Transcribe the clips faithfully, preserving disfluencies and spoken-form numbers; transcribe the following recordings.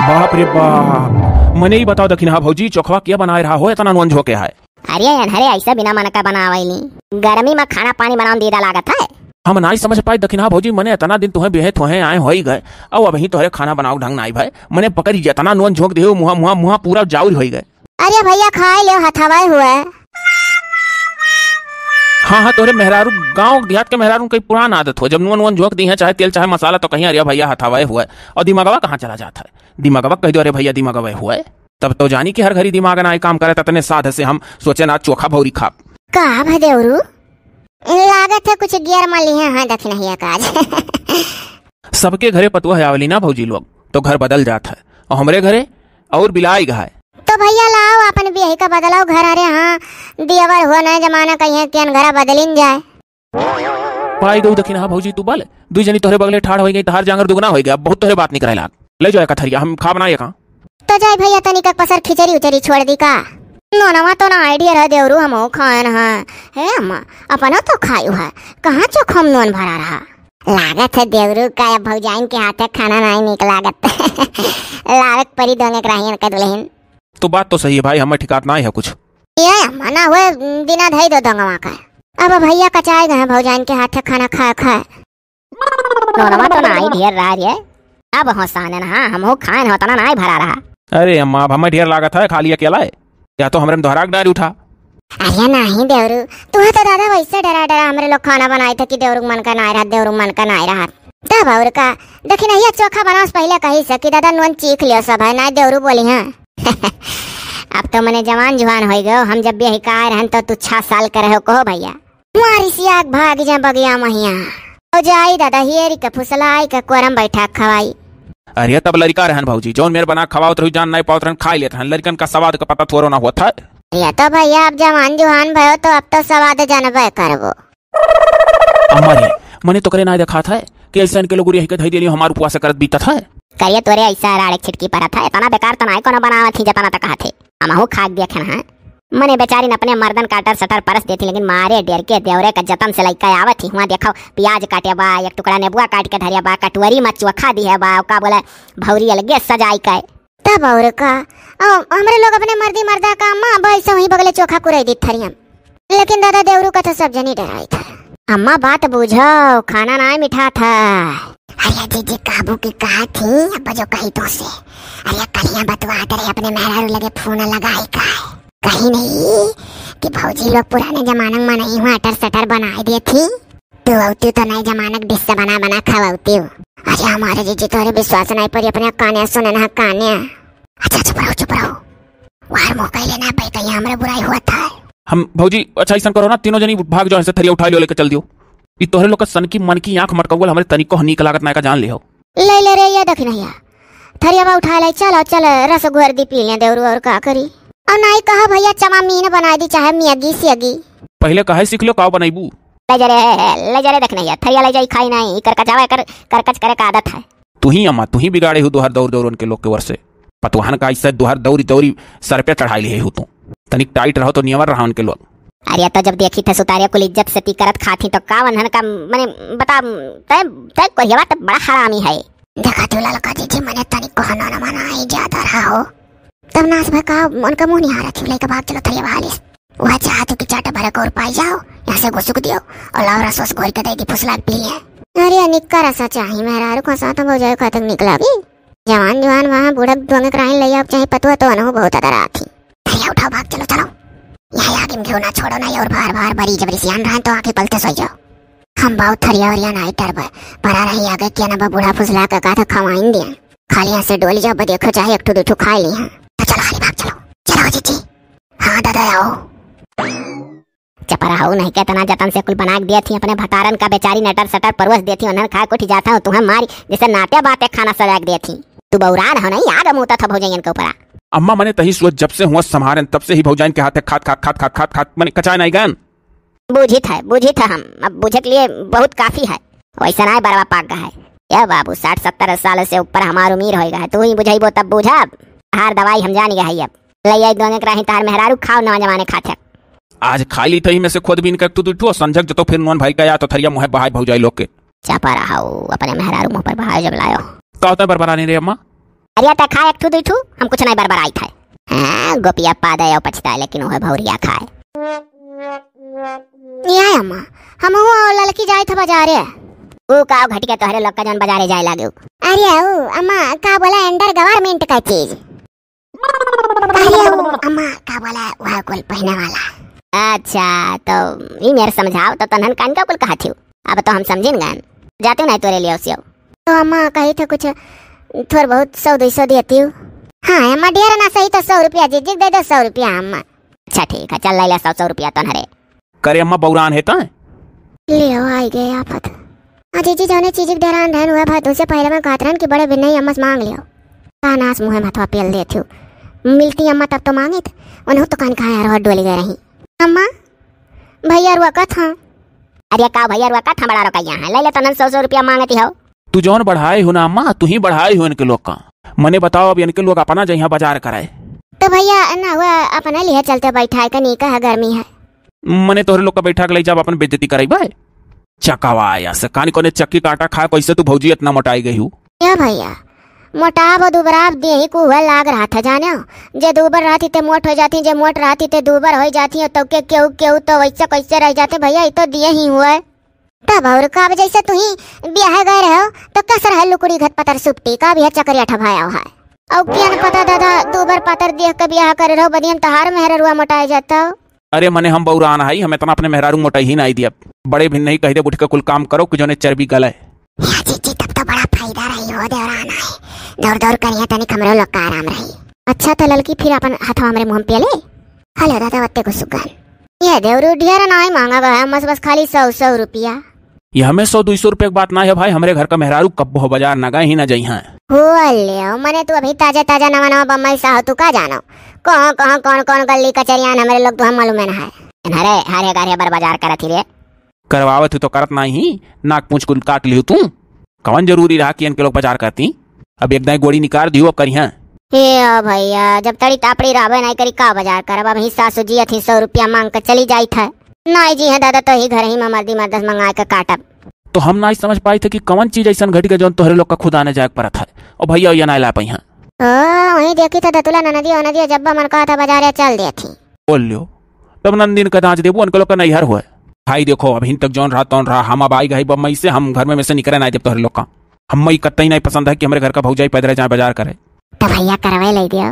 बाप रे बाप, मने ई बताओ दखिनहा भौजी, चोखवा क्या बनाए रहा हो, इतना नोन झोंके है? अरे अनहरे, ऐसा बिना मन का बनावैली। गर्मी में खाना पानी बनाउन दीदा लागत है। हम नाई समझ पाए दखिनहा भौजी, मने इतना दिन तुहें बिहे थोहे आए होई गए, अउ अबहीं तोहरे खाना बनाओ ढंग नाई भए, मने पकड़ी जतना नोन झोंक देहो, मुहा, मुहा, मुहा पूरा जाउर होई गए। अरे भैया, खाए लेव, हथवाए हुए। हाँ, हाँ, तोहरे मेहरारू, गाँव देहात के मेहरारू कई पुरान आदत हो, जब नोन वोन झोंक दिहे, चाहे तेल, चाहे मसाला, तो कहीं, "अरे भैया, हथवाए हुए।" और दिमागवा कहाँ चला जात है? दिमागवा कह दो, "अरे भैया, दिमागवा हुए।" तब तो जानी कि हर घड़ी दिमाग ना काम करे, ततने साध से हम सोचे ना चोखा भौरी खाब। का भा देवरू? लागत है कुछ गियर में लिहे हैं दखिनहिया का आज। सबके घरे पतोह आवली ना भौजी लोग, तो घर बदल जात है, और हमरे घरे और बिलाई गए। तो भैया लाओ अपन बियाही का बदलाओ घर, अरे हाँ, दियावर हो नए जमाना कहिए कि अनघरा बदलिन जाए। पाई गऊ दखिनहा भौजी तू बल, दुई जनी तोहरे बगले ठाड़ होई गई, तहार जांगर दुगना होई गया, अब बहुत तोहरे बात निकरे लाग। ले जाओ एक थरिया, हम खाब ना ये का। तो जाई भैया, तनिक पसर खिचड़ी उचड़ी छोड़ दी का? नोनवा तो ना आइडिया रह देवरू, हमहू खाएन है। हे अम्मा, अपनो तो खायु है, कहाँ चोखम नोन भरा रहा? लागत है देवरू का अब भौजाइन के हाथे खाना नाई नीक लागत। लावे के परी दोंगे के राहियन के दुल्हन। तो बात तो सही है भाई, हमें ठिकात नाई है कुछ। ये अम्मा ना हुए, बिना धई दो दोंगवा का। अब भैया कचाए गए हैं भौजाइन के हाथे खाना खाए खाए। नोनवा तो नाई ढेर रहा रे। अब हो सानेन, हाँ, हमहू खाएन हो, तना नाई भरा रहा। अरे अम्मा, अब हमें ढेर लागत है, खाली अकेला है, या तो हमरे में दोहराक डाल उठा। अरे नहीं देवरू, तू तो दादा वैसे डरा डरा हमरे लोग खाना बनाए थे कि देवरू मन का नाई रहा, देवरू मन का नाई रहा। तब और का, दखिनहिया चोखा बनाओ से पहले कही से कि दादा नोन चीख लियो सब है, नाई देवरू बोली हैं। अब तो मने जवान जुआन होई गयो, हम जब बियाही का आए रहन तो तू छह साल के रहो, कहो भैया। मारी सियाक भाग जा बगिया महिया। हो जाई दादा, हियरी के फुसलाई के कोरम बैठा खवाई। अरे तब लड़का रहन भौजी, जौन मेर बना खवावत रही जान नहीं पावत रहन, खाई लेत रहन। लड़कन का स्वाद का पता थोड़ो ना होत है। अरे तो भैया अब जवान जुहान भयो तो अब तो स्वाद जानबे करबो। अम्मा रे, मने तोकरे ना देखात है कि ऐसा इनके लोग यही के धई देली हमार उपवास करत बीतत है। करिए तोरे ऐसा राड़े छिटकी परत है, इतना बेकार तो नाई कोनो बनावत ही जतना तक कहत है। हमहू खाक देखे ना है। मने बेचारिन अपने मर्दन का अटर सटर परस देती, लेकिन मारे डेर के देवरे का जतन से लइका आवत ही। हुआं देखो, प्याज काटे बा, एक टुकड़ा नेबुआ काट के धरे बा, कटोरी में चोखा दिहे बा, का बोले, भौरी अलगे सजाई के। तब और का, ओ, हमरे लोग अपने मर्दी मर्दा का अम्मा अब ऐसे वहीं बगले चोखा कुराई दी थरियम। लेकिन दादा देवरू का तो सब जनी डराई था। अम्मा बात बुझो, खाना ना मिठा था। अरे जीजी काबू की कहा थी, अब जो कही तो से। अरे कलिया बतवा रहे अपने मेहरारू लगे फोन लगाई का है। कहीं नहीं कि भौजी लोग पुराने जमाना में नहीं हुआ अटर सटर बनाए दे थी। तू अउती तो नए जमाना के डिश से बना बना खवाउती। अरे हमारे जीजी तोरे विश्वास नहीं पड़ी, अपने काने सुने ना काने। अच्छा चुप रहो, चुप रहो। वार मुंह कह लेना भाई, कहीं हमरे बुराई हुआ था। हम भौजी, अच्छा ऐसा करो ना, तीनों जनी भाग जाओ, ऐसे थरिया उठा लियो, लेके चल दियो। ई तोहरे लोग का सनकी मन की आंख मटकौल हमरे तनिको नीक लागत ना का जान लियो। ले ले रे, ये देख नहीं है। थरियावा उठा ले, चलो चल, रस घोर दी पी ले देवरू, और का करी। और नहीं कहा भैया, चमामीन बनाई दी, चाहे मियगी सियगी। पहले कहे सीख लो, काव बनैबू। ले जा रे, ले जा रे, देख नहीं है, थरिया ले जाई खाई नहीं, करकचावा कर, करकच करे का आदत है। तू ही अम्मा, तू ही बिगाड़े हो दोहर दौर दौरन के लोग के वर से। पतवाहन का ऐसे दोहर दौरी दौरी सर पे चढ़ाई लिए हो तू। तनिक टाइट रहो तो नियमर रहा उनके लोग। अरे तो जब देखी थे सुतारिया कुल इज्जत से ती करत खाती तो का वन्हन का मने बता। तय तय कोरियावा तो बड़ा हरामी है। देखा तू ललका जीजी, मने तनिक कहना न मना ही ज्यादा रहा हो। तब नास भय का उनका मुंह नहीं आ रहा थी, लइका भाग चलो थरिया बहालिस। वह चाहत कि चाटा भरक और पाई जाओ, यहाँ से घुसुक दियो और लाओ रसोस घोर के दे दी फुसला के पी लिए। अरे निक्का रसा चाही मेहरारू को साथ हो जाए खतक निकला की। जवान जवान वहाँ बूढ़ा दुआंगे कराइन ले आओ, चाहे पतुआ तो अनहु बहुत अदर आती। थरिया उठाओ, भाग चलो, चलो। यह आगे में घेऊ ना छोड़ो ना, और बार बार बड़ी जबरी सियान रहा तो आके पलते सोई जाओ। हम बहुत थरिया वरिया नाई टरबे, परा रही आगे किया ना बा बूढ़ा फुसला के का था खवाइन दिया। खाली हाथ से डोली जाओ, बा देखो चाहे एक ठो दू ठो खाए ली हैं। तो चलो हाली भाग चलो। चलो जीजी। हाँ दादा आओ। चपरा हो नहीं के तना जतन से कुल बना के दिया थी, अपने भतारन का बेचारी नटर सटर परोस देती, उन्हन खा के उठ जाता हूँ, तुम्हें मारी जैसे नाते बाते खाना सजा के दिया थी। तू बौरान हो नहीं, आग मुता था भौजैयन के ऊपर। अम्मा मने तही सोच जब से हुआ संभारन तब से ही भौजाइन के हाथे खात खात खात खात खात खात मने कचाए नहीं गन। बूझित है, बूझित है हम, अब बूझे के लिए बहुत काफी है। वैसा नाय बरवा पाक गया है। ए बाबू, साठ सत्तर साल से ऊपर हमार उम्र होई गया है, तू ही बुझाइबो तब बूझब। हार दवाई हम जान गया है अब। ले आई दोंगे कराही तार मेहरारू खाओ नवा जमाने खाथे। आज खा ली थई में से खुद बीन कर तू दुठो संझक जतो फिर नोन भाई का या तो थरिया मुँह बहाय भौजाई लोग के। चपा रहा हो, अपने मेहरारू मुँह पर बहाय जब लायो। का होता है बरबरानी रे अम्मा? अरे त खा एक ठू दुई ठू, हम कुछ नहीं बरबराइत है। हाँ, गोपिया पादे अउ पछताए, लेकिन उहे भौरिया खाए। ए अम्मा, हमहू अउ ललकी जाइत ह बजारे। ऊ का घटिके तोहरे लोग का जौन बजारे जाए लागे ऊ। अरे ऊ अम्मा, का बोला, under garment का चीज। अरे ऊ अम्मा, का बोला, वह कुल पहिने वाला। अच्छा, तो ई मेरे समझाओ तो तन्हन कान का कुल कहत हिउ? अब तो हम समझिन गन। जाते नहीं तोरे लिए उसियो। तो अम्मा कही थे कुछ थोड़ बहुत सौ दुई सौ देती हूँ। हाँ अम्मा, ढेर ना सही तो सौ रुपया जीजी दे दो, सौ रुपया अम्मा। अच्छा ठीक है, चल ले ले सौ सौ रुपया तन्हरे। करे अम्मा बौरान है तय? ले आओ, आई गए आफत। आ जीजी जौने चीज के डेरान रहन हुआ भाई, तुझसे पहले मैं कहत रहन कि बड़े भिन्नई अम्मा से मांग लियो। का नास मुँहे में हथवा पेल देत हूँ। मिलती अम्मा तब तो मांगित, उन्हों तो कान खाए रहो डोली गए रही। अम्मा, भैया रुआ कत हाँ। अरे का भैया रुआ कत हाँ, बड़ा रोकैया है, ले ले तनन सौ सौ रुपया मांगती हो। तू जौन बढ़ाए हो ना अम्मा, तू ही बढ़ाए हो इनके लोग का। मने बताओ, अब इनके लोग अपना जइहाँ बाजार कराए। तो भैया ना हुआ, अपने लिए चलते बैठा है, कनी का है गर्मी है। मने तोहरे लोग का बैठा के ले जाब, अपन बेइज्जती कराई बे। चकावा आया से कानी कोने चक्की काटा खा, कैसे तू भौजी इतना मोटाई गई हूँ? या भैया, मोटाब दुबराब देही कुहल लाग रहत है, जाने हो? जे दुबर रहती ते मोट हो जाती, जे मोट रहती ते दुबर हो जाती, तो के केहू केहू तो वैसे कैसे रह जाते भैया, ये तो दिए ही हुए। तब और का, अब जैसे तू ही ब्याह गए रहो, तो कस रहे लुकड़ी घत पतर सुपटी का, अब यह चकरिया ठभाया है। और क्या न पता दादा, दुबर पतर देख के ब्याह करे रहो, बदियन तहार मेहररुआ मोटाए जाता। अरे मने हम बौरान हई, हम इतना अपने मेहरारू मोटाई ही नाई दियब। बड़े भिन्नई कहि देब उठ के कुल काम करो कि जौने चर्बी गले। या जीजी, तब तो बड़ा फायदा रही हो देवरान है। दौड़ दौड़ करिया तनिक हमरो लोग का आराम रही। अच्छा तो ललकी फिर अपन हथवा हमरे मुँह पे ले। हेलो दादा, वत्ते को सुगन। ये देवरू ढेर नाई मांगा बा, बस बस खाली सौ सौ रुपया। ये हमें सौ दुई सौ रुपये की बात ना है भाई, हमरे घर का मेहरारू कब्बो हो बाजार ना गए ही ना जइहाँ। हो ले, मने तू अभी ताजा ताजा नवा नवा बम्बई सा हो, तू का जानो? कहाँ कहाँ कौन कौन गली कचरियान हमरे लोग तो हम मालूम है ना है। अरे हरे गारे बर बाजार करत ही रे। करवावत हूँ तो करत नाई ही, नाक पूँछ कुल काट लिहू तू। कवन जरूरी रहा कि इनके लोग बाजार करती? अब एक दाई गोड़ी निकाल दियो, अब करिहाँ। ए ओ भैया, जब तड़ी तापड़ी रहबे नाई करी, का बाजार करब? अब ही सासू जी अथी सौ रुपया मांग के चली जाइत है। नाई जी है दादा, तो ही घर ही में मर्दी मर्दस मंगा के काटब। तो हम नाई समझ पाई थे कि कवन चीज ऐसन घटी के जौन तोहरे लोग का खुदाने जाए के परत है। ओ भैया, ये नाई ला पाई हैं। ओ, वहीं देखी थे दतुला ननदिया, ननदिया जब्बा मन कहा था बाजारे चल देती। बोल लियो। तब नंदिन का दाँच देबू, उनके लोग का नैहर हुए। भाई देखो, अभिन तक जौन रहा, तौन रहा, हम अब आई गई बम्बई से, हम घर में, में से निकरे ना देब तोहरे लोग का। हम्मे ई कतई नहीं पसंद है कि हमरे घर का भौजाई पैदल जाए बाजार करे। तो भैया करवाई ले दियो।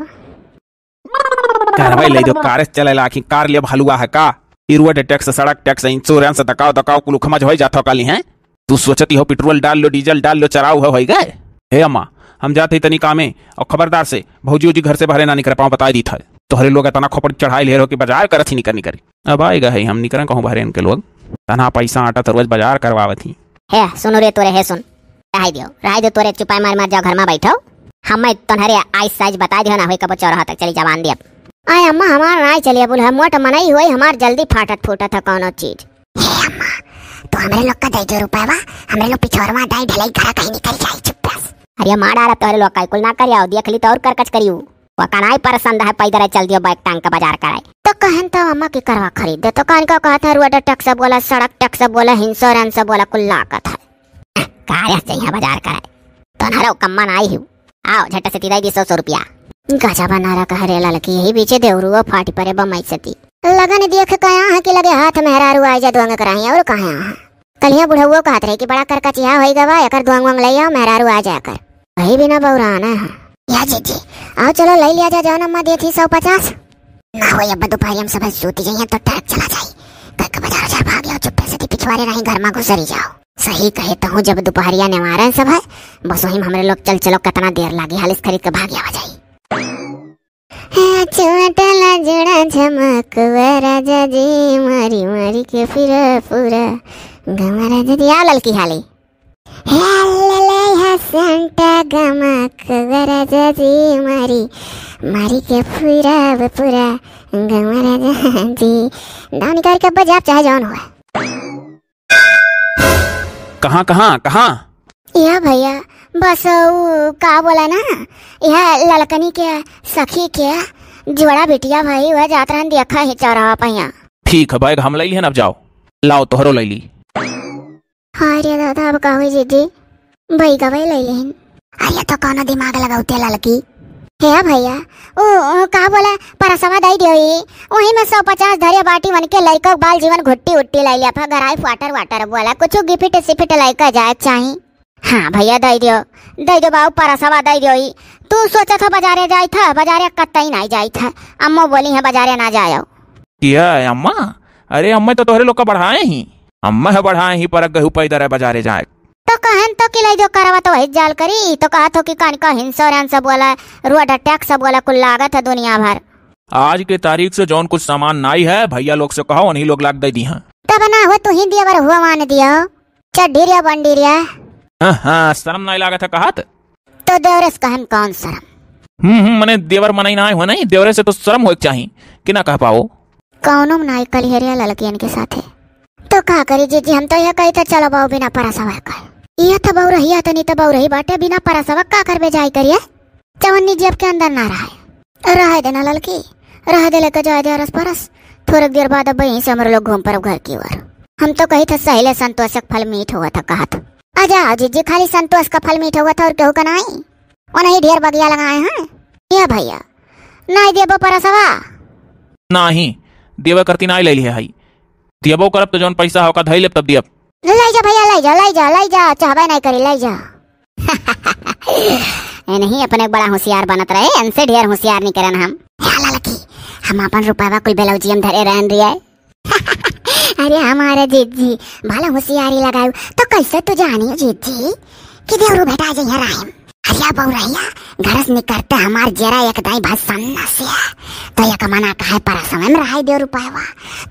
करवाई ले दियो, कार से चले ला, आखिर कार लिए हलुआ है का? ई रोड टैक्स, सड़क टैक्स, इंश्योरेंस, दकाव, दकाव, कुल उखमज होई जात हो काली हैं। तू सोचती हो पेट्रोल डाल लो, डीजल डाल लो, चराऊ हो होई गए। हे अम्मा, हम जात ही तनी कामे, और खबरदार से भौजी उजी घर से बाहरे ना निकरे पाओ, बताई दीत है। तोहरे लोग इतना खोपड़ चढ़ाई ले रहो कि बाजार करत ही निकर निकरी। अब आएगा है, हम निकरन कहूँ बाहरे इनके लोग। तना पैसा आटा तो रोज बाजार करवावत ही। हे सुनो रे तोरे, हे सुन, रहाई दियो, रहाई दियो तोरे, चुपाई मार मार जाओ घर में बैठो। हम्मे तोहरे आइज साइज बताई दियो ना, होई कबो चौराहा तक चली जवान दियब। आय अम्मा, हमार नाई चलिए, बोल हम मोट मनई होई, हमार जल्दी फाटत फूटत है कौनो चीज। हे अम्मा, तो हमरे लोग का दे दो रुपया बा, हमरे लोग पिछोरवा दाई ढलाई करा कहीं निकल जाई चुप्पे से। अरे मार डारा तोहरे लोग का कुल ना करियाओ, देख ली तो और करकच करियो। वो कनाई पसंद है, पैदल चल दियो, बैग टांग के बाजार कराए। तो कहन तो अम्मा की करवा खरीद दे, तो कहन का कहत है रोड टैक्स बोला, सड़क टैक्स बोला, इंश्योरेंस बोला, कुल लागत है। का रे, जइहा बाजार कराए। तो नहरो कम्मा ना आई हूँ। आओ, झट से तिराई दी सौ, सौ रुपया। गजब नारा कह रे ललकी, यही बीचे देवरुओ फाटी परे बम्बई से ती। लगन देख के यहाँ है कि लगे हाथ मेहरारू आई जा दुआंग कराई, और कहाँ यहाँ? कलिया बुढ़उओ कहत रहे कि बड़ा करकचिया होई गवा, एकर दुआंग वांग ले आओ, मेहरारू आ जाए कर। वही बिना बौराना है। या जीजी, आओ चलो ले लिया जा, जाओ ना अम्मा देती सौ पचास। ना हो, अब दोपहरिया में सब सूती जाइए तो ट्रक चला जाई। कल का बाजार जाए भाग आओ, चुप्पे से ती पिछवारे नहीं घर में घुसरी जाओ। सही कहे तो हूँ, जब दोपहरिया नेवारन सब है, बस वही में हमरे लोग चल चलो, कितना देर लागे, हालिस खरीद के भाग आवा जाई। हे चोटला जोड़ा झमक वे राजा जी, मारी मारी के फिर पूरा गमा राजा जी। आओ ललकी हाली। हे ले ले हसंटा गमक वे राजा जी, मारी मारी के पूरा पूरा गमा राजा जी। दाव निकाल के बजाब चाहे जौन हुआ। कहाँ, कहाँ, कहाँ? या भैया, बस ऊ का बोला ना, यह ललकनी के सखी के जोड़ा बिटिया भाई वह जात रहन देखा ही चौराहा पहिया। ठीक है, बैग हम ले लिहन, अब जाओ, लाओ तोहरो ले ली। हाय रे दादा, अब का हुई जीजी, भाई गवाई ले लिहन। अरे तो कौनो दिमाग लगाउते ललकी। हे भैया, उ, उ, का बोला, परसवा दई दियो ही, वही में सौ पचास धरे बाटी मन के लइका बाल जीवन घुट्टी उट्टी लाई लिया फा, गराई फाटर वाटर बोला, कुछ गिफिट सिफिट लइका जाए चाही। हाँ भैया, दई दियो, दई दियो बाबू, परसवा दई दियो ही। तू सोचत ह बाजारे जाइत ह, बाजारे कतई नाई जाइत ह। अम्मो बोली है बाजारे ना जायो। किया है अम्मा? अरे अम्मा तो तोहरे लोग का बढ़ाए ही, अम्मा है बढ़ाए ही, पर गहू पैदर है बाजारे जाए। तो कहन तो कि लई जो करवा तो वही जाल करी, तो कहत हो कि कान का इंश्योरेंस बोला, रोड टैक्स बोला, कुल लागत है दुनिया भर। आज के तारीख से जौन कुछ सामान नाई है, भैया लोग से कहो, उन्हीं लोग लाग दे दी हैं। तब ना हो, तू ही दिया बर हुआ मान दियो। चड्ढी रिया, बंडी रिया। हाँ, हाँ, शर्म नाई लागत है कहत? तो देवरे से कहम कौन शर्म? हम्म, हम्म, मने देवर मनई ना हो नहीं, देवरे से तो शर्म होए के चाही कि ना कह पाओ। कौनो नाई कलिहरिया ललकियन के साथे। तो का करी जीजी, हम तो यह कही था चलो बाऊ बिना परसवा का। यह था बउरहिया, तनी तो बउरही बाटे, बिना परसवा का करबे जाई करिए। चवन्नी जेब के अंदर ना रहे। रहे देना ललकी, रहे दे लेके जाए दे अरस परस। थोड़क देर बाद अब यहीं से हमरे लोग घूम परब घर की ओर। हम तो कही था सहेले संतोषक फल मीठ हुआ था कहत। आ जाओ जीजी, खाली संतोष का फल मीठ हुआ था और केहू का नाई। वो नहीं ढेर बगिया लगाए हैं। ये भैया, नाई देबो परसवा? नाही, देवे करती नाई ले लिहे हई। देबो करब तो जौन पैसा होका धई लेब तब दियब। ले जा भैया, ले जा, ले जा, ले जा, चाहबे नहीं करी, ले जा। ए नहीं, अपने बड़ा होशियार बनत रहे, इनसे ढेर होशियार नहीं करन हम। या ललकी, हम अपन रुपया कुल ब्लाउजियम धरे रहन रिया। अरे हमारे जीजी, भला होशियारी लगाऊ, तो कैसे तू जानियो जीजी कि देवरू भेटा जइहे राहिम? अरे बउरहिया, घर से निकलते हमार जेरा एक दाई भाई सन्ना से, तो एक मना कहे परसवा में रहाई देवरू पावा,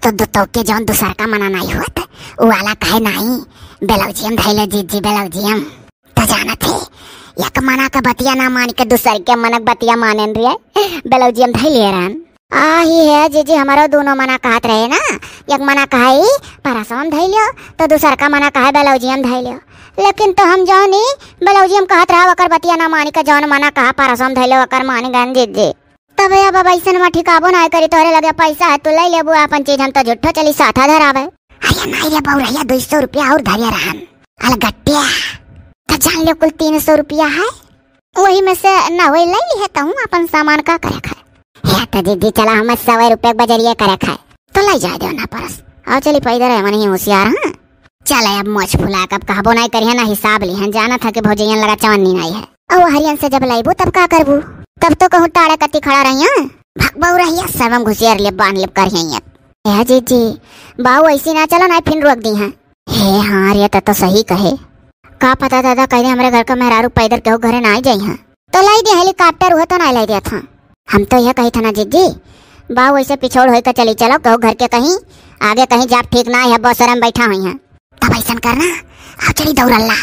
तो दो तो के जौन दूसर का मना नहीं होत, उ वाला कहे नहीं, ब्लाउजियम धैले जीजी, ब्लाउजियम। तो जानत है, एक मना का बतिया ना मान के दूसर के मनक बतिया मानेन रिया, ब्लाउजियम धैले रहन। आही है जीजी, हमारो दोनों मना कहत रहे ना, एक मना कहा ई परसवा में धई लियो, तो दूसर का मना कहा ब्लाउजिया में धई लियो। लेकिन तो हम जौन ई ब्लाउजिया में कहत रहा, ओकर बतिया ना मानी के जौन मना कहा परसवा में धई लियो, ओकर मानी गन जीजी। तब अब, अब ऐसन में ठिकाबो ना करी, तोहरे लगे पैसा है, तू ले लेबू अपन चीज, हम तो झूठो चली साथा धरावे। अरे नहीं रे बउरहिया, दो सौ रुपया और धरे रहन। अलगट्टिया। तो जान लो कुल तीन सौ रुपया है। वही में से ना वही ले ली है, कहूँ अपन सामान का करे खाए। हे तो दीदी, चला हम सौ रुपये के बजरिया करे खाए। तो ले जाए दो ना परस। आओ चली पैदर है, मन ही होशियार, हाँ। चले अब मोछ फुला के, अब कहबो नहीं करिए ना हिसाब लिहन, जाना था कि भौजैयन लगा चवन्नी नहीं है। और हरियन से जब लेबू तब का करबू? तब तो कहूँ टाड़े कती खड़ा रहिया। भग बउरहिया, सब हम घुसियर ले बांध ले करिए। ए जीजी, बाऊ ऐसी ना चलो ना फिर रोक दी हैं। हे हाँ रे, त तो सही कहे। का पता दादा, कहीं हमरे घर का मेहरारू पैदर केहू घरे ना आई जाई हैं। तो लाई दे हेलीकॉप्टर, उहो तो ना लाई देत हैं। हम तो यह कही था ना जीजी, बाऊ ऐसे पिछोड़ होई के चली चलो, केहू घर के कहीं आगे कहीं जाप ठीक ना है, बसरे में बैठा हुई हैं। तब ऐसन करना, आ चली दौड़ल्ला,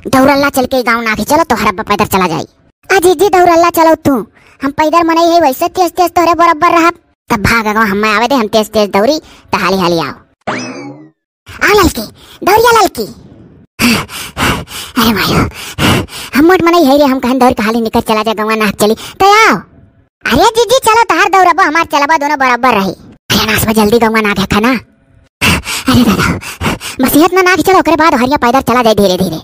दौड़ल्ला चल के गाँव ना भी चलो, तोहरा अब्बा पैदर चला जाई। आ जीजी दौड़ल्ला चलो तू, हम पैदर मनई है वैसे तेज तेज तोहरे बराबर रहब। तब भाग गवा, हम आवे दे, हम तेज तेज दौड़ी, त हाली हाली आओ। आ ललकी, दौड़िया ललकी। अरे मायो, हम मोट मनई है रे, हम कहन दौड़ के हाली निकल चला जा गवा नाक चली। त आओ। अरे जीजी चलो, तहार दौड़बो हमार चलबा दोनों बराबर रही। अरे नासबा जल्दी गवा नाक है खाना। अरे दादा, बस इहत ना नाक चलो, ओकरे बाद हरिया पैदर चला जाए धीरे धीरे।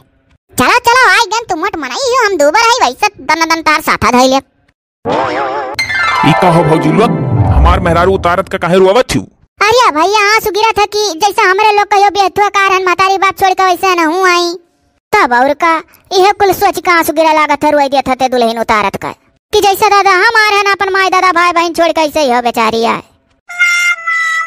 चलो चलो, आई गन तू मोट मनई हो, हम दूबर है वैसे दन दन तार साथा धइले। ई का हो भौजी लोग, हमार मेहरारू उतारत का काहे रोवत हिउ? अरे भैया, आंसू गिरत है कि जैसे हमरे लोग कहियो बेथुआ कारहन महतारी बाप छोड़ के वैसे न हूँ आई। तब और का, इहे कुल सोच के आंसू गिरा लागत है, रोई देत हते दुल्हन उतारत का कि जैसे दादा हमार है ना अपन माई दादा भाई बहन छोड़ के ऐसे ही हो बेचारी आए।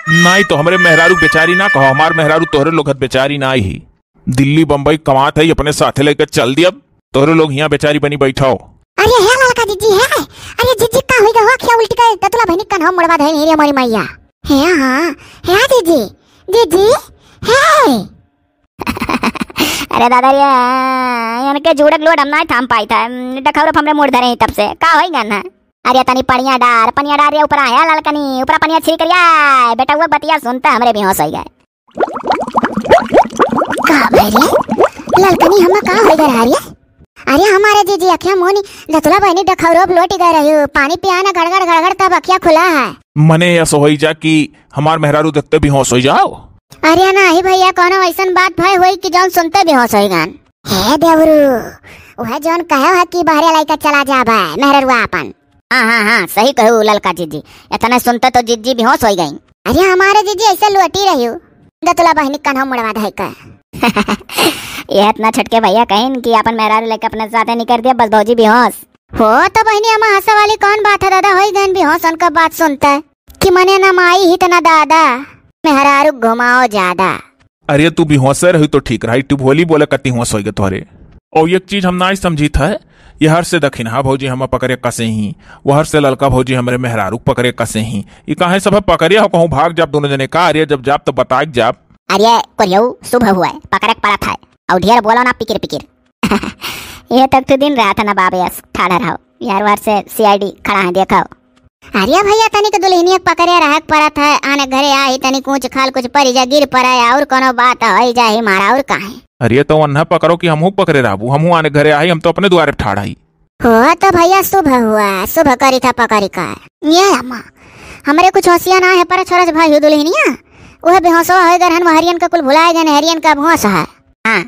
नहीं तो हमरे मेहरारू बेचारी ना कहो, हमार मेहरारू तोहरे लोग हत बेचारी ना ही। दिल्ली बम्बई कमात है, अपने साथे लेके चल दिया, तोहरे लोग हियाँ बेचारी बनी बैठाओ। अरे हे ललका जीजी हे, अरे जीजी का होई गवा, क्या उल्टी का दतुला बहनी कन हो मुड़वा धइल ही रे मोरी मैया। हे हाँ, हे जीजी, जीजी, हे। अरे दादा रे, इनके जुड़क लोड हम ना थाम पाई था, डखौरप हमरे मूड़ धरे ही तब से, का होई गन है? अरे तनी पनिया डार, पनिया डार रे ऊपर आया ललकनी, ऊपर पनिया छिड़क रिया, बेटा वो बतिया सुनता हमरे बेहोश होई गए। का भई रे? ललकनी हम्मा का होई गए रहा रे? अरे हमारे जीजी अखिया मोनी दतुला बहनी डखौरप लोटी गए रही हो। पानी पिया ना गड़गड़ गड़गड़ तब अखिया खुला है। मने ऐसा होई जा कि हमार मेहरारू देखते बेहोश होई जाओ। अरे नाही भैया, कौनो ऐसन बात भय होई कि जौन सुनते बेहोश होई गन। हे देवरू, वह जौन कहे है कि बहरे लइका चला जाबे मेहररुआ आपन। हाँ, हाँ, हाँ, सही कहू ललका जिज्जी। इतने सुनते तो जिज्जी बेहोश होइ गई। अरे हमारे जिज्जी ऐसे लोटी रही हो। दतुला बहिनी कन्हौ मुड़वा धइ के। ये इतना छोटके भैया कहिन कि आपन मेहरारू लेके अपने साथे निकर दिया, बस भौजी बेहोश। हो तो बहिनी, अम्मा हंसे वाली कौन बात है दादा, होइ गइन बेहोश उनका बात सुनते कि मने ना माई ही त ना दादा, मेहरारू घुमाओ ज्यादा। अरे तू बेहोशे रही तो ठीक रही, टिभोली बोले कति होश होइगे तोहरे। और एक चीज हम नाई समझी था, ये हर से दखिनहा भौजी हम पकड़े कसे ही, वो हर से ललका भौजी हमरे मेहरारू पकड़े कसे ही। ये काहे सब पकड़े हो, कहूँ भाग जाब दोनों जने का? अरे जब जाब तो बताए जाब। अरे कोरियऊ शुभ हुआ है, पकड़े के पड़त है, और ढेर बोलो ना पिकिर पिकिर। ये तक तो दिन रात ना बाबे अस ठाड़ा रहो यार, वार से सीआईडी खड़ा है देखो। अरे भैया, तनिक दुल्हनिया के पकड़े रहे के पड़त है, आने घरे आई, तनिक ऊंच खाल कुछ परि जा, गिर पड़े, और कोनो बात होइ जाही मारा, और काहे? अरे तो उन्हें पकड़ो कि हमहू पकड़े रहबू, हमहू आने घरे आई, हम तो अपने द्वारे ठाड़ आई। हो तो भैया, शुभ हुआ, शुभ करी था पकड़ी का। ये अम्मा, हमरे कुछ होशिया ना है, पर छोरस भाई हो दुल्हनिया, वह बेहोशवा होइ गए रहन, वहरियन का कुल भुलाए गए, हरियन का अब होश है। हाँ,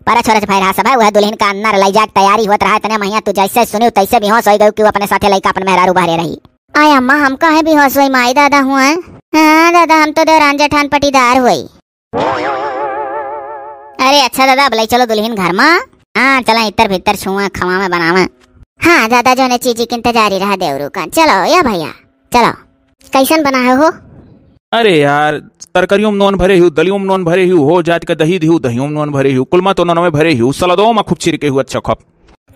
पर छोरस भाई रहा सब है, वह दुल्हन का अंदर लइ जाए के तैयारी होत रहा, इतने महिया तू जैसे सुनी तैसे बेहोश होइ गई कि वो अपने साथे लइका अपन मेहरारू बहरे रही। आय अम्मा, हम काहे बेहोश होई, माई दादा हुआ? हाँ दादा, हम तो देवरान जेठान पटीदार होई। अरे अच्छा दादा, अब लइ चलो दुल्हन घर मा। हाँ, चला इतर भीतर छुआ, खवावे बनावे। हाँ दादा, जौने चीजी के इंतजारी रहा देवरू का। चलो या भैया, चलो। कैसन बनाए हो? अरे यार, तरकरियों में नोन भरे हिउ, दलियों में नोन भरे हिउ, हो जात के दही दिहु, दहियों में नोन भरे हिउ, कुलमा तो नोनवे भरे हिउ, सलादों में खूब छिड़के हिउ, अच्छा खप।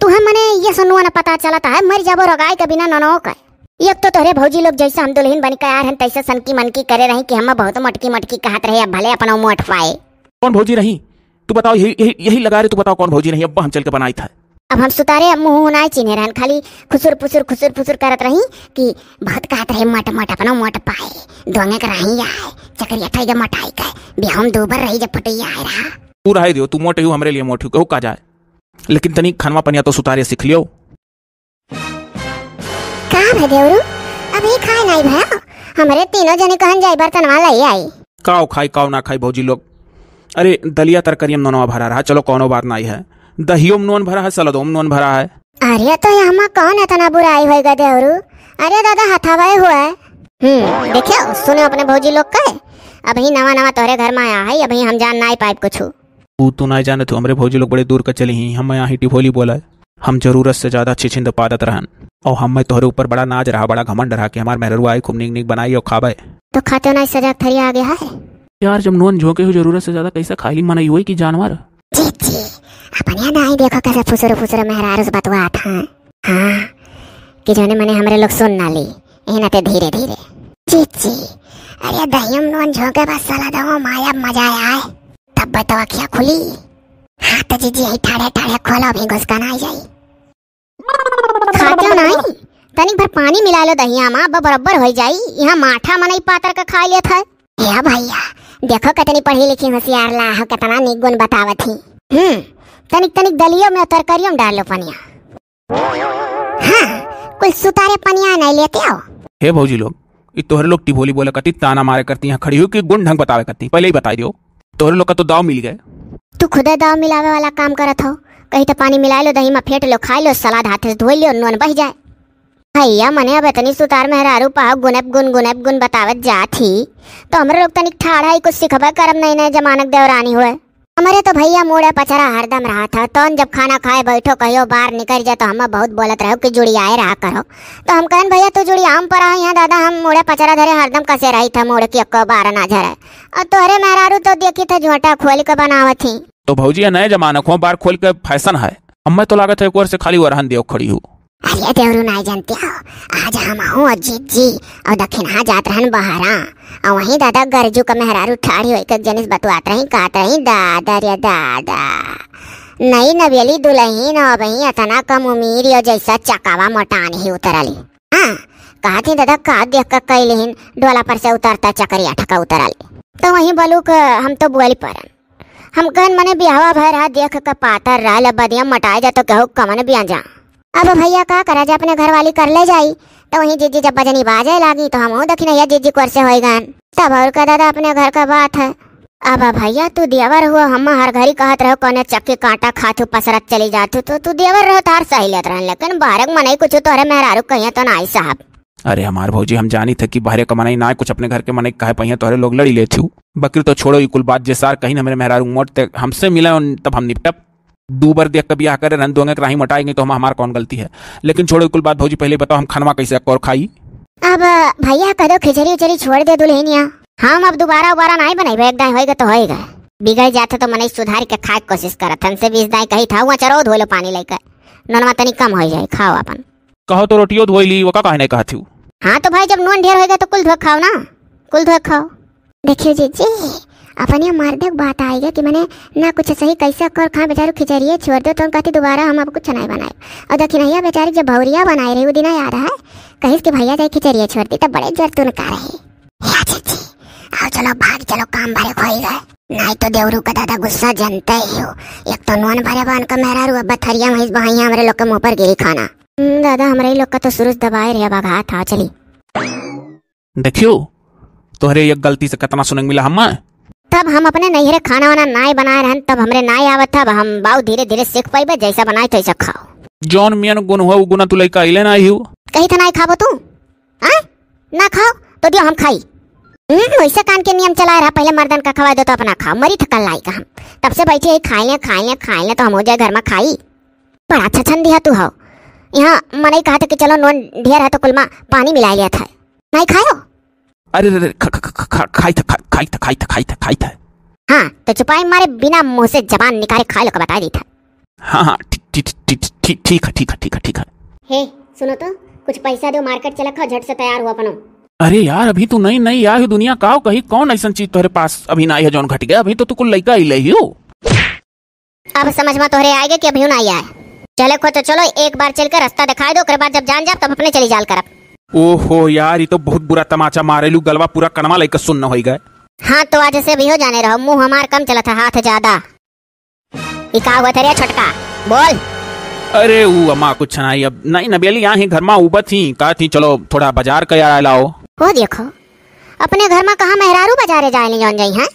तुहे मने ये सुनुआ न पता चलत है, मर जाबो रगाई के बिना ननो का। एक तो तोहरे भौजी लोग जैसे हम दुल्हन बन के आए रहन, तैसे सनकी मनकी करे रही कि हम बहुत मोटकी मोटकी कहत रहे, अब भले अपना मोट पाए। कौन भौजी रही? तू बताओ, यही, यही, यही लगा रहे, तू बताओ कौन भौजी रही, अब हम चल के बनाई था। अब हम सुतारे मुँह नाय चिन्हे रहन, खाली खुसुर फुसुर, खुसुर फुसुर करत रही कि बहुत कहत रहे, "मोट, मोट, अपना मोट पाए, दोंगे के रही आए, चकरिया ठाई के मोटाई के, बियाह में दो बार रही जब फुटैया आए रहा।" तू रहे दियो, तू मोटे हो, हमरे लिए मोटे हो, कहू का जाए, लेकिन तनी खनवा पनिया तो सुतारे सीख लियो। का भे देवरू, अभी खाए नाई भयो? हमरे तीनों जने कहन जाई बर्तनवा लई आई। काव खाई, काव ना खाई भौजी लोग। अरे, दलिया तरकरिया में नोनवा भरा रहा, चलो कौनो बात नाई है। दहियो में नोन भरा है, सलादो में नोन भरा है। अरे, तो यहाँ कौन इतना बुराई होइगा देवरू? अरे दादा, हथावे हुआ है। हम्म, देखियो, सुनो अपने भौजी लोग के। अभी नवा नवा तोहरे घर में आया है, अभी हम जान नाई पाइब कुछ। ऊ तू नाई जानत हो, हमरे भौजी लोग बड़े दूर का चली ही, हम यहाँ ही टिभोली बोला है। हम जरूरत से ज्यादा छिछिंद पादत रहन। और हमें तोहरे ऊपर बड़ा नाज रहा, बड़ा घमंड रहा कि हमार मेहररुआ आई, खूब नीक नीक बनाई और खावे। तो खाते नाई सजा के थरिया आगे है। यार, जब नोन झोंके हो जरूरत से ज्यादा, कैसे खाई ली मनई हुई कि जानवर? जी, जी, अपन यहाँ नाई देखो कैसे फुसुर फुसुर मेहरारू से बतवात हैं। हाँ, कि जौने मने हमरे लोग सुन ना ली, एही नाते धीरे धीरे। जी, जी, अरे दहियम नोन झोंके बस साला दहो माया मजा आए, तब तो अखिया खुली। हाँ, तो जीजी, यही ठाड़े ठाड़े खोलो, अभी घुसका ना आ जाई। खाते हो नहीं? तनिक भर पानी मिला लो दहिया मा, अब बराबर हो जाई। यहाँ माठा मनई पातर का खा लेत है। या भैया, देखो कितनी पढ़ी लिखी होशियार ला हो, कितना नीक गुण बतावत ही। हम्म, तनिक तनिक दलियो में तरकारियों में डाल लो पनिया। हाँ, कुल सुतारे पनिया नहीं लेते हो। हे भौजी लोग, ई तोहरे लोग टिभोली बोले करती, ताना मारे करती, यहाँ खड़ी हुई कि गुण ढंग बतावे करती, पहले ही बताई दियो। तोहरे लोग का तो दाव मिल गए। तू खुदे दाव मिलावे वाला काम करत हो। कहीं तो पानी मिला लो, दही में फेंट लो, खाई लो, सलाद हाथे से धोई लो, नोन बह जाए। भैया, मने अब इतनी सुतार मेहरारू पाव गुनेब गुन, गुनेब गुन बतावत जात ही, तो हमरे लोग तनिक ठाढ़ा ही कुछ सिखबे करब, नए नए जमानक देवरानी हुए। हमरे तो भैया मूड़े पचरा हरदम रहत है। तौन जब खाना खाए बैठो, कहियो बाहर निकल जाए, तो हम बहुत बोलत रहो कि जुड़ियाए रहा करो। तो हम कहन, "भैया, तू जुड़ियाम पर आए हैं दादा, हम मूड़े पचरा धरे हरदम कसे रही था, मूड़ की एको बार ना झरे।" और तोहरे मेहरारू तो देखी थे झोंटा खोल के बनावत ही। तो भौजी, ये नए जमाना को बार खोल के फैशन है। हमें तो लागत है एक ओर से खाली वरहन दियो खड़ी हो। अरे देवरू, नाई जानते हो, आज हम हूँ और जीजी और दखिनहा जात रहन बहरा, और वहीं दादा गरजू का मेहरारू ठाढ़ी होई के एक जनिस बतुआत रही, कहत रही, "दादा रे दादा, नई नवेली दुलहिन और वहीं इतना कम उमीर और जैसा चकावा मोटान ही उतरली।" हाँ, कहत ही, "दादा का देख के कैलिहिन, डोला पर से उतरता चकरिया ठका उतरली।" तो वहीं बोलू के हम तो बोल परन। हम कहन, "मने बियाहवा भय रहा, देख के पातर रहा, ले बदिया मटाए जा तो केहू कमन बिया जा।" अब भैया का करा जा, अपने घर वाली कर ले जाई। तो वहीं जीजी जब बजनी बाजे लागी तो हम दखिनैया जीजी कोर से होई गन। तब और का दादा, अपने घर का बात है। अब भैया, तू देवर हुआ, हम हर घड़ी कहत रहो, "कौने चक्की कांटा खात हूँ, पसरत चली जात हूँ।" तो तू देवर रहो, तार सही लेत रहन, लेकिन बाहर के मनई कुछ तोहरे मेहरारू कहिए तो नाई साहब। अरे हमार भौजी, हम जानी थे कि बहरे का मनई ना कुछ अपने घर के मनई कहे पहिया तोहरे लोग लड़ी लेत हूँ। बकरी तो छोड़ो, ई कुल बात जे सार कहीं हमरे मेहरारू मोट ते हमसे मिला उन, तब हम निपटब। दू बार देख के बियाह करे रहन, दोंगे के राही मोटाई गई तो हम, हमार कौन गलती है? लेकिन छोड़ो ई कुल बात भौजी, पहले बताओ हम खनवा कैसे अक्कोर खाई? अब भैया कह दो खिचड़ी उचड़ी छोड़ दे दुल्हनिया, हम अब दोबारा उबारा नाई बनाइबे, एक दाई होएगा तो होएगा। बिगड़ जाते तो मनई सुधार के खाए के कोशिश करत, हमसे बीस दाई कही था, हुआ चरो धो लो पानी लेकर, ननवा तनी कम हो जाए, खाओ अपन। कहो तो रोटियो धोई ली, वो का काहे नहीं कहत हूँ? हाँ तो भाई, जब नून ढेर होएगा तो कुल धो खाओ ना, कुल धो खाओ। देखियो जीजी, अपने मर्द के बात आएगा कि मने ना कुछ सही कैसे कर खा बेचारू खिचड़िए छोड़ दो, तो हम कहती दोबारा हम अब कुछ नहीं बनाए। और दखिनैया बेचारी जब भौरिया बनाए रही, वो दिना याद है, कहिस कि भैया जाए खिचड़िए छोड़ दी, तब बड़े जोर तुन का रहे। या जीजी, आओ चलो भाग चलो, काम भरे खोई गए, नहीं तो देवरू का दादा गुस्सा जानते ही हो। एक तो नून भरे बान का मेहरारू, अब बथरिया भैंस बहाइया हमरे लोग के मुंह पर गिरी खाना। हम्म, दादा, हमरे ही लोग का तो सुरुज दबाए रहे, अब आघात था, चली। देखियो, तोहरे एक गलती से कितना सुने मिला हम्मा। तब हम अपने नैहरे खाना वाना नाय बनाए रहन, तब हमरे नाय आवत था, अब हम बाऊ धीरे धीरे सीख पाइबे, जैसा बनाए तैसा खाओ। जौन मियन गुण हुआ, उ गुना तू लइका अइले ना हिउ। कही था नाय खाबो तू, हाँ? ना खाओ तो दियो हम खाई। हम्म, वैसे कान के नियम चलाए रहा, पहले मर्दन का खवाए दो तो अपना खाओ, मरी थकल लाई का हम। तब से बैठी है, खाए ले, खाए ले, खाए ले, तो हम हो जाए घर में खाई। बड़ा अच्छा छन दिया तू हो। यहाँ मनई कहा था कि चलो नून ढेर है तो कुलमा पानी मिला लिया था। नहीं खायो? अरे, अरे, अरे, ख-, ख-, ख-, ख-, खाई था, खा-, खाई था, खाई था, खाई था, खाई था। हाँ, तो चुपाई मारे बिना मुंह से जबान निकाले खाए लो का बता दी था। हाँ, हाँ, ठीक, ठीक, ठीक, ठीक, ठीक है, ठीक है, ठीक है, ठीक है। हे, सुनो तो, कुछ पैसा दो, मार्केट चला खाओ, झट से तैयार हो अपनो। अरे यार, अभी तू नई नई आई हो दुनिया, काव कही कौन ऐसन चीज तोहरे पास अभी ना आई है जौन घट गया, अभी तो तू कुल लइका ही ले ही हो। अब समझ में तोहरे आएगे कि अभी ना आए। चले खो तो चलो, एक बार चल के रास्ता दिखाई दो, ओकरे बाद जब जान जाब तब अपने चली जाल करब। ओहो यार, ई तो बहुत बुरा तमाचा मारेलू, गलवा पूरा कनवा लइका सुन्न होई गए। हाँ तो आज से भी हो जाने रहो, मुंह हमार कम चलत है, हाथ ज्यादा। ई का हुआ थे रे छोटका, बोल। अरे ऊ अम्मा कुछ नहीं, अब नहीं नबेली यहाँ ही घर में उबत ही, कहा थी चलो थोड़ा बाजार का यार लाओ। हो देखो, अपने घर में कहाँ मेहरारू बाजारे जाए ले जौन जाई हैं?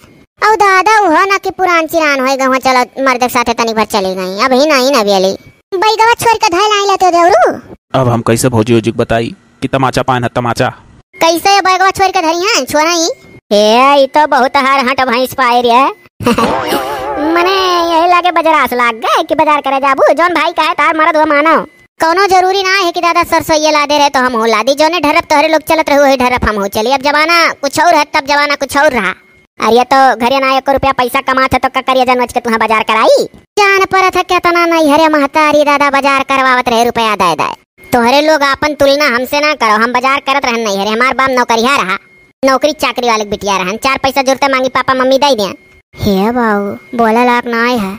औ दादा, उहो ना कि पुरान चिरान होए गए, चलो मर्द के साथे तनी भर चली गई, अब ही नहीं नबेली। बैगवा छोड़ के धैल आई लेते देवरू। अब हम कैसे भौजी ओजी के बताई कि तमाचा पान है तमाचा? कैसे ये बैगवा छोड़ के धरी हैं, छोरा ही? ए, ई तो बहुत हर हट भैंस पाए रे। मने यही लागे बजरास लाग गए कि बाजार करे जाबू, जौन भाई कहे तार मरद हुआ मानो। कौनो जरूरी ना है कि दादा सरसों ये ला दे रहे तो हम हो ला दी, जौने ढरप तोहरे लोग चलत रहे वही ढरप हम हो चली। अब जमाना कुछ और है, तब जमाना कुछ और रहा। अरे ये तो घरे ना एको रुपया पैसा कमात है तो का करिया जनोज के तुहाँ बाजार कराई? जान परत है केतना नैहरे महतारी दादा बाजार करवावत रहे रुपया दे दे। तोहरे लोग आपन तुलना हमसे ना करो, हम बाजार करत रहन नैहरे, हमार बाप नौकरिया रहा, नौकरी चाकरी वाले के बिटिया रहन, चार पैसा जुरते मांगी पापा मम्मी दे दिया। हे बाऊ, बोले लायक ना आए है,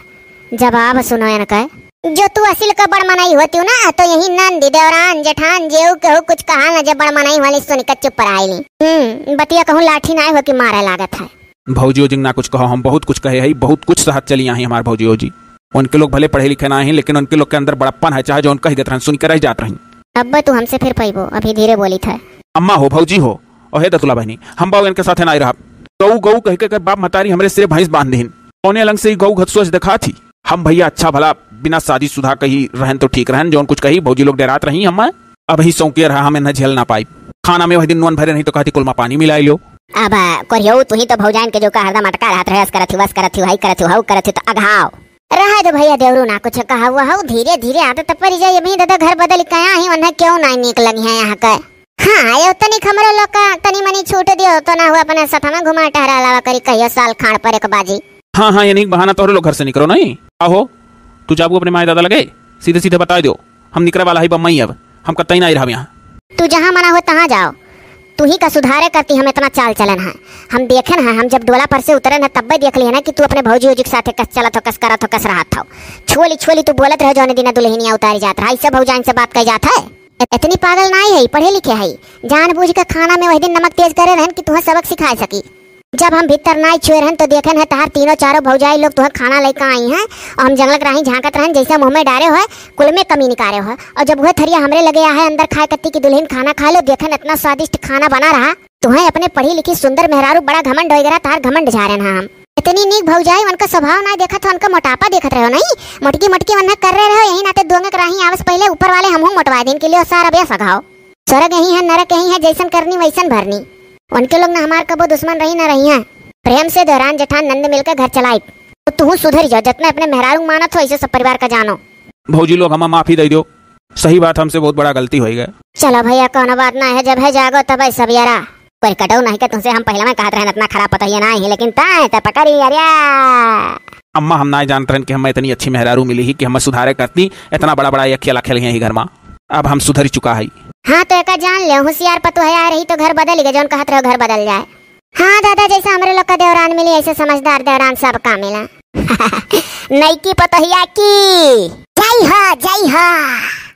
जवाब सुनो इनके। जो तू असिल का बड़ मनई होती हो ना, तो यही नंद, देवरान, जेठान, जेऊ केहू कुछ कहा न, जब बड़ मनई वाली सुन के चुप रहाई ली। हम्म, बतिया कहूँ लाठी ना हो कि मारे लागत है। भौजी ओजी ना कुछ कहो, हम बहुत कुछ कहे हई, बहुत कुछ सहत चली आई हमार भौजी ओजी। उनके लोग भले पढ़े लिखे ना ही, लेकिन उनके लोग के अंदर बड़प्पन है, चाहे जौन कह देत रहन, सुन के रह जात रही। अब तू हमसे फिर पैबो, अभी धीरे बोली था। अम्मा हो, भौजी हो, ओहे दतुला बहनी, हम बाऊ इनके साथे ना रहब। गऊ गऊ कह के कर बाप मतारी हमरे सिरे भैंस बांध दीन। कौने अलंग से ही गऊ घत सोच दिखा थी? हम भैया अच्छा भला बिना शादी शुदा कही रहन तो ठीक रहन, जौन कुछ कही भौजी लोग डरात रही। हम अब ही सौंके रहा, हम इन्हें झेल ना पाई। खाना में वही दिन नून भरे नहीं तो कहती कुलमा पानी मिला लो। अब कोरियो तू ही तो भौजाइन के जो का हरदम अटका रहत रहे, अस करत ही, वस करत ही, हाई करत ही, हाउ करत ही, तो अघाव। रहा दो भैया, देवरू ना कुछ कहा हुआ हो, धीरे धीरे आदत पड़ जाए। अभी दादा घर बदल के आया ही, उन्हें क्यों ना नीक लगी है यहाँ के। हाँ, ये तनिक हमरे लोग का तनी मनी छूट दियो तो ना हुआ, अपने साथ में घुमा टहरा लावा करी, कहियो साल खाड़ पर एक बाजी। हाँ, हाँ, ये नहीं बहाना तोहरे लोग घर से निकलो नहीं। आहो, तू जाबू अपने माए दादा लगे, सीधे सीधे बताई दो, हम निकरे वाला ही बम्मई अब, हम कतई ना रहब यहाँ। तू जहाँ मना हो तहाँ जाओ, तू ही का सुधारे करती हम इतना चाल चलन है। हम देखेन है, हम जब डोला पर से उतरेन है तब्बे देख लिया ना कि तू अपने भौजी ओजी के साथे कस चलत हो, कस करत हो, कस रहत हो। छोली छोली तू बोलत रहे जौने दिना दुल्हनिया उतारी जात रहा, ऐसे भौजाइन से बात कही जात है। इतनी पागल नाई है, पढ़े लिखे है, जानबूझ के खाना में वही दिन नमक तेज करे रहन कि तुहें सबक सिखा सकी। जब हम भीतर नाई छुए रहन तो देखेन है तहार तीनों चारों भौजाई लोग तुहें खाना लेके आई हैं और हम जंगल के राही झांकत रहन, जैसे मुंह में डारे हो कुल में कमी निकारे हो। और जब वह थरिया हमरे लगे आ है अंदर खाए कत्ती की दुल्हन खाना खा लो, देखेन इतना स्वादिष्ट खाना बना रहा। तुहें अपने पढ़ी लिखी सुंदर मेहरारू बड़ा घमंड होइगरा, तहार घमंड झारेन है हम। इतनी नीक भौजाई, उनका स्वभाव ना देखत हो, उनका मोटापा देखत रहो नहीं। मोटकी मोटकी वन्ना कर रहे रहो, यही नाते दुआंगे कराही आवस पहले ऊपर वाले हमहू मोटवा दिन के लिए सारा बेस अघाओ। स्वर्ग यही है, नरक यही है, जैसन करनी वैसन भरनी। उनके लोग ना हमार कबो दुश्मन रही ना रही हैं। प्रेम से देवरान जेठान नंद मिलकर घर चलाई। तो तू सुधर जाओ, जितना अपने मेहरारू मानत हो ऐसे सब परिवार का जानो। भौजी लोग हमें माफी दे दो, सही बात हमसे बहुत बड़ा गलती हो गया। चलो भैया कौनो बात ना है, जब है जागो तब है सब यारा। पर कटो नहीं के तुमसे हम पहले में कहत रहन इतना खराब पतोहिया ना ही, लेकिन ताए त पकड़ी अरिया। अम्मा हम ना जानत रहन कि हमें इतनी अच्छी मेहरारू मिली ही कि हमें सुधारे करती, इतना बड़ा बड़ा ये खेला खेल ही घर में। अब हम सुधर चुका है। हाँ तो एका जान ले होशियार पतोह आ रही तो घर बदल गए, जौन कहत रहो घर बदल जाए। हाँ दादा, जैसे हमरे लोग का देवरान मिली ऐसे समझदार देवरान सबका मिला। नईकी पतोहिया की जय हो, जय हो।